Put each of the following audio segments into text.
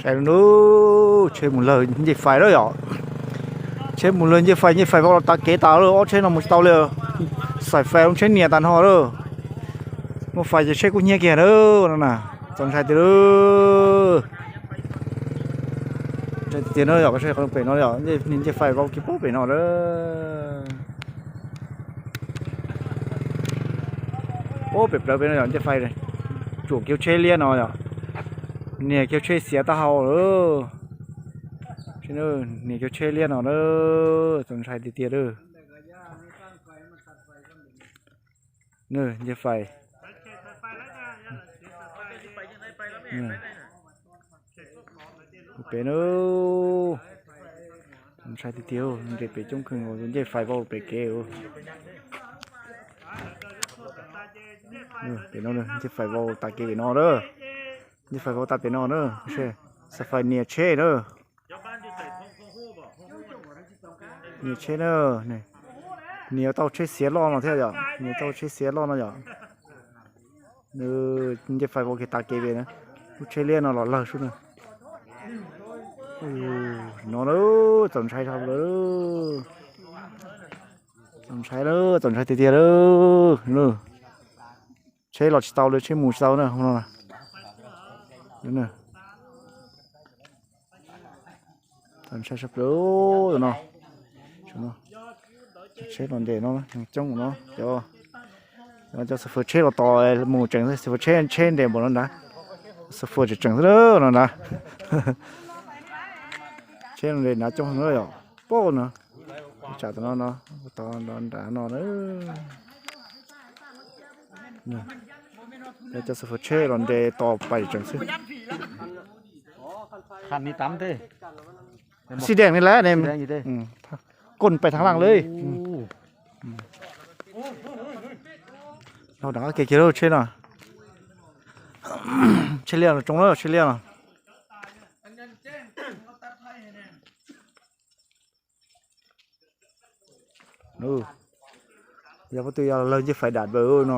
Tsheb mus lawg ncej fais lawm yom. Tsheb mus lawg ncej fais, ncej fais vau los tav kev tas lawm, ob tsheb no mus tsis tau li. Xaim fais lub tsheb nias tas nrho lawm. Muaj fais ces tsheb kuj hnyiab kiag na. No na, txaus ntshai tiag lawm. Ntshai tiag tiag na yom, pem no yom, ncej fais vau kiag pem no lawm. Pem plawv pem no yom, ncej fais tsuam kiag tsheb liab no yom. Nias kiag tsheb xiav taub hau lawm. Nias kiag tsheb liab no na, txaus ntshai tiag tiag lawm. Ncej fais pem na, ntshai tiag tiag, nres pem coob kawg nkaus, ncej fais vau pem kev. Pem no ncej fais vau tas kev pem no na. Ncej fais vau tas pem no na. Xaim fais nias tsheb na. Nias tsheb na. Nias tau tsheb xiav loj no thiab yom, nias tau tsheb xiav loj no yom. Ncej fais vau kiag tas kev pem na. Lub tsheb liab no los lawg sub na. No na, txaus ntshai dhau lawm. Txaus ntshai lawm, txaus ntshai tiag tiag lawm. Tsheb los tsis tau li, tsheb mus tsis tau na. Txaus ntshai sab plaws no. Tsheb los nres no coob no, cov xab fawm tsheb los tos mus tseem xab fawm tsheb, tsheb nres npaum no ntag. Xab fawm tseem tseem xwb no ntag. Tsheb los nres nav coob no yom, pab no. Tsam tom no no, tom nrad no na. Cov xab fawm tsheb los nres tos pais tseem xwb. Xi dees ni lawm ne. Koj pais thaj laj lawm. Los dam kev kiag lub tsheb no. Tsheb liaj no tsoo lawm, tsheb liaj no. Yog pob tw yog lawg ncej fais dam plaws no.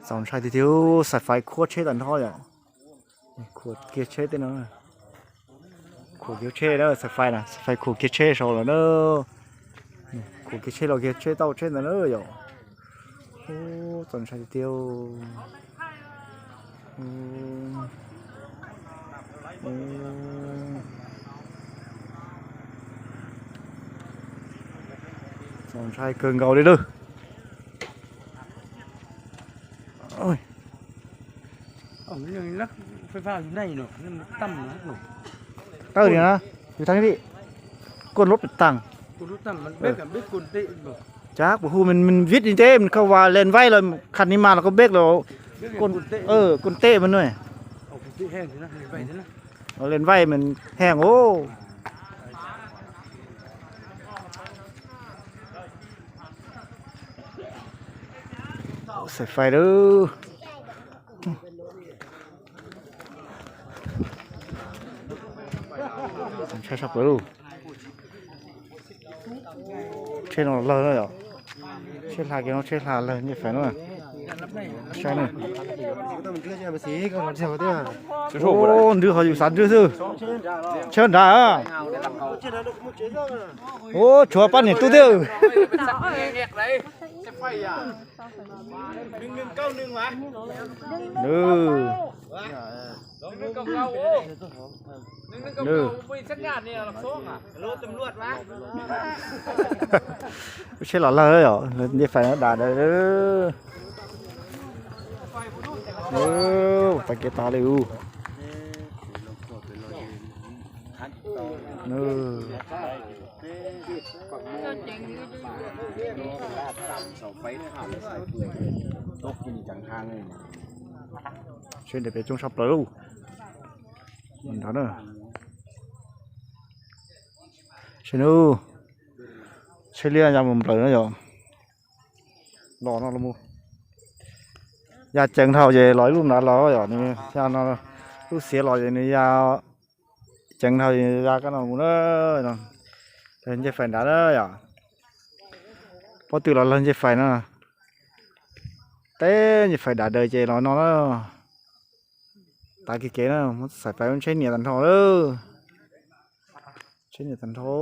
Txaus ntshai tiag tiag, xaim fais khuab tsheb tas nrho yom. Khuam kiag tsheb tej no. Khuam kiag tsheb na, xaim fais na, xaim fais khuam kiag tsheb saud lawm na. Khuam kiag tsheb los kiag tsheb tauj tsheb ntawd na yom. Txaus ntshai tiag tiag. Txaus ntshai kawg nkaus li lawm. Tawj li na, yus thaj vij, koj lub pem tag. Cab kuv hu mình viết như thế, mình không vào làn vay rồi khăn ni mà nó có biết rồi. Côn, côn tệ mà nuôi. Làn vay mình hàng ô. Xaim fais lawm. Tsheb sab plaws lawm. Tsheb no lawg na yom. Tsheb hla kiag no tsheb hla lawg ncej fais no. Saib na. Ntws ho yus xav ntws xwb. Tsheb nrad. Ua tshuav pab niam tub thiab. Lub tsheb los lawg yom, ncej fais no dam ntawd. Tag kev tag li u. Tsheb nres pem coob sab plaws lawm. Nrad na. Tsheb liaj ya mus nplawm na yom. Los no los mus. Ya ceev dhau ces los ib lub nrad los yom, nws ya no, lub xiav los ces nws ya ceev dhau ces ya kab no mus na. Lawg ncej fais nrad na yom. Pob tw los lawg ncej fais no. Teb ncej fais dam daws ces los no na. Tav kev kev na, muab xaim fais tsheb nias tag nrho lawm. Tsheb nias tag nrho.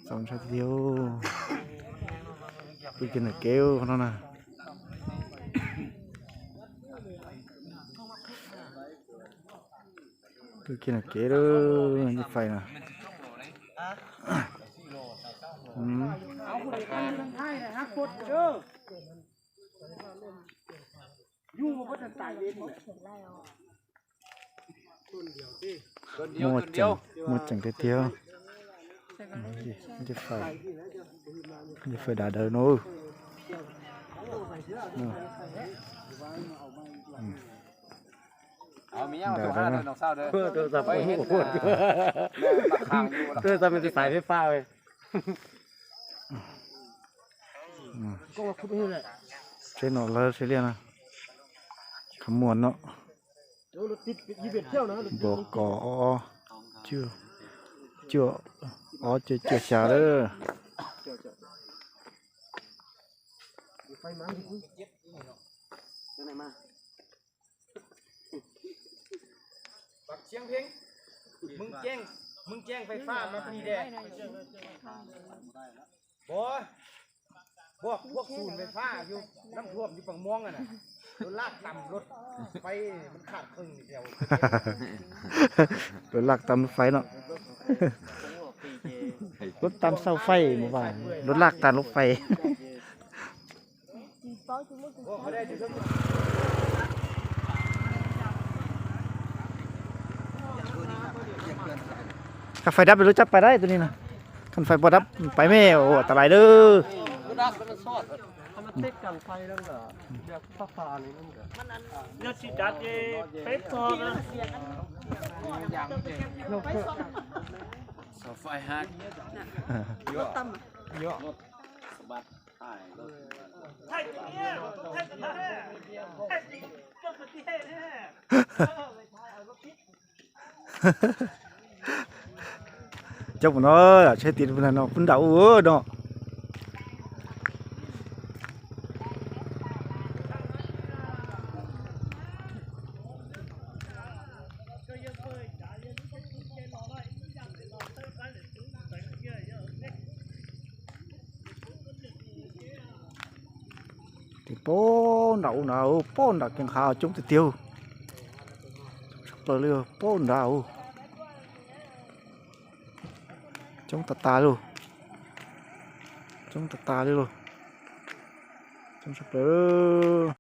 Txaus ntshai tiag tiag. Pw kiag ntawm kev no na. Pw kiag ntawm kev lawm, ncej fais na. Muaj tseem, muaj tseem tiag tiag. Ncej fais, ncej fais dav daws no. Dav daws no. Txais fais fais. Tsheb no lawv tsheb liaj na. Khav muag no. Npog kos ob, cuaj, ob cuaj xya lawm. Lawv laj tag lub fais no. Lub tam sau fais mas, lawv laj tag lub fais. Khas fais dab lub tsab pais dab tus ni na. Khas fais pom dab pais me ua tas lais lawm. Cov pum no, tsheb tiv no pub nram ub no. Tiv pab nram ub na, pab nram kev qhav coob tiag tiag. Tshaj plaws li, pab nrad ub. Coob tas tas li. Coob tas tas li lauj. Coob tshaj plaws.